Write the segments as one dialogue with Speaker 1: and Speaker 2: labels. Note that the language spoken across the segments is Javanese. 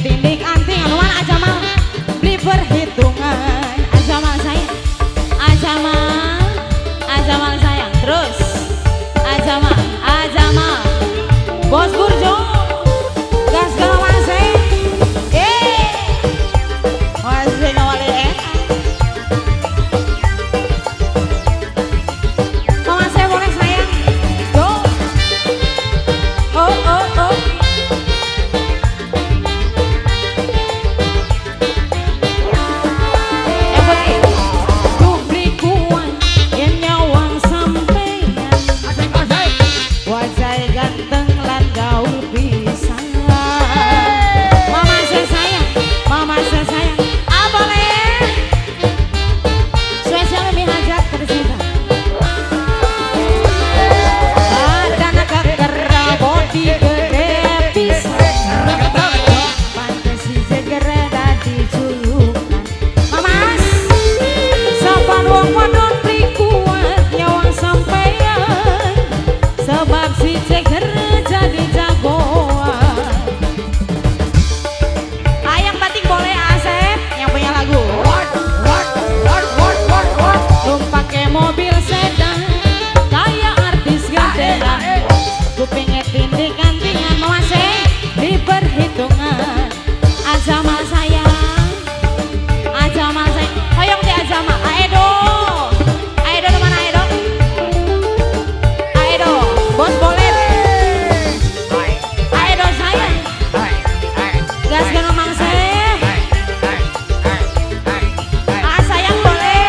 Speaker 1: Tindik anting anu mana Ajamal beli perhitungan. Ajamal sayang, Ajamal, Ajamal sayang terus. Ajamal, Ajamal, Bos Burjo, gas galawase, eh, masih ngawali enak. Mama saya boleh sayang, go, oh oh oh. Yang penting, duh beli kuat, yen nyawang sampeyan.
Speaker 2: Asik asik.
Speaker 1: Wajah ganteng lan gaul pisan. Mama saya sayang, mama saya sayang. Ah boleh. Spesial mi hajat ke sini. Badan keker body gede pisan. Pantes jeger dadi julukan. Mamas, sapan wong wadon beli kuat nyawang sampeyan. Sebab si ceger jadi jagoan. Ayang batik boleh Asep yang punya lagu.
Speaker 2: What what what what what what.
Speaker 1: Tumpake mobil sedan kayak artis gantengan. Kupingnya tindik antingan mawase di perhitungan. Ajamal sayang, Ajamal sayang. Hoyong di Ajamal. Aedo, Aedo di mana Aedo? Aedo, bos boleh. Aedo sayang, gas gana mangse. Ah sayang boleh.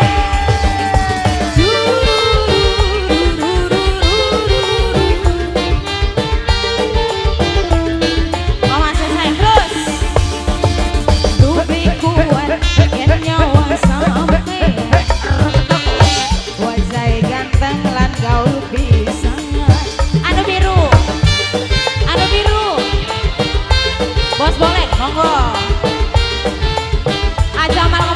Speaker 1: Mama saya sayang terus. Dubi kuat yen nyawa sampeyan. Wajah ganteng lan gaul pisan. Anu biru, anu biru. Bos boleh, monggo. Aja malah